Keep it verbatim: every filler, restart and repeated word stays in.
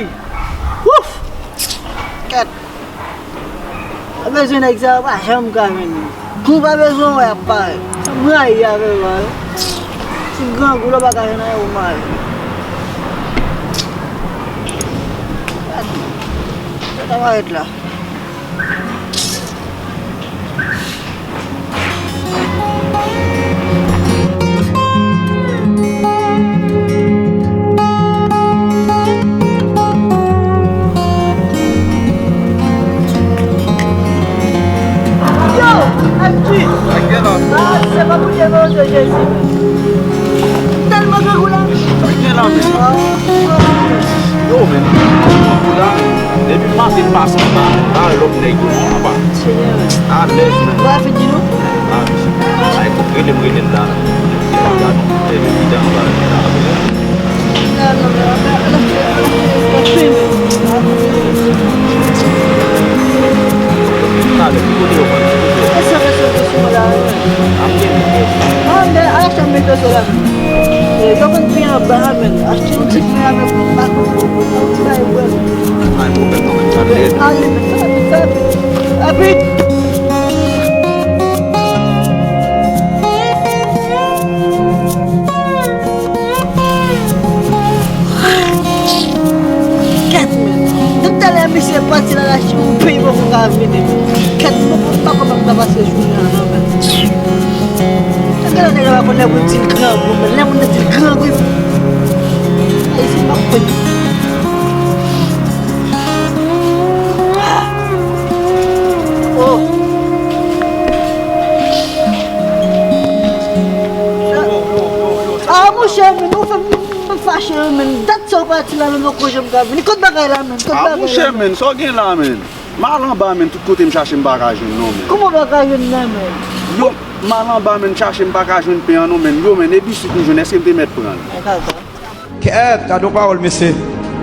Wouf! Kèt! Pa bezwen nèg sa yo pa janm ka vini. Kou pa bezwen wè ap parèt. M rayi avè yo, wi. Ti grangou la pa ka jwenn anyen pou mare. Kèt! Sa ta parèt la. Yo, Abdi! Ak gen lòt. Ah, se pa pou Dye, non, se Jezi, men. Tèlman grangou la. Sa k gen la, men? Yo, men, grangou la, depi maten m pase anba, pa wè lòt nèg yo anba. Senyè. Alèz, men. Bwa fini, non? Ah, mesye. Ay, rele m, rele l la. Gad, gad, gad, gad, gad. Talè, ki kote yo vann, ki kote yo? Ap gen. Ah, men, a, sa mete sou la. Eh, yo konn pi anba, men. Achte yon ti fen avèk yon bak, yon ti bagay bwè. Pa gen pwoblèm non, men, sa vle. Ale, men, sa, sa, sa, rapid. Kèt, men. Depi talè, misye pati la, l achte yon peyi poko ka vini. Kèt, mwen pa konn m ap travèse jounen an, non, men. Sa gen lè nèg la pa konn lè pou l di l grangou, men lè moun nan di l grangou, epi ayisyen pa konprann. Oh. Ah, monchè, men, ou fè m fache, men. Dat sa w pati la, men, poko janm ka vini. Kot bagay la, men? Kot bagay la, men? Ah, monchè, men, sa w gen la, men? M al anba, men, tout kote m chache, m pa ka jwenn, non, men. Kòman w pa ka jwenn la, men? Yo, m al anba, men, chache, m pa ka jwenn pen an, non, men. Yo, men, e biskit m jwenn, èske m te mèt pran l? Kèt, gade yon pawòl, mesye.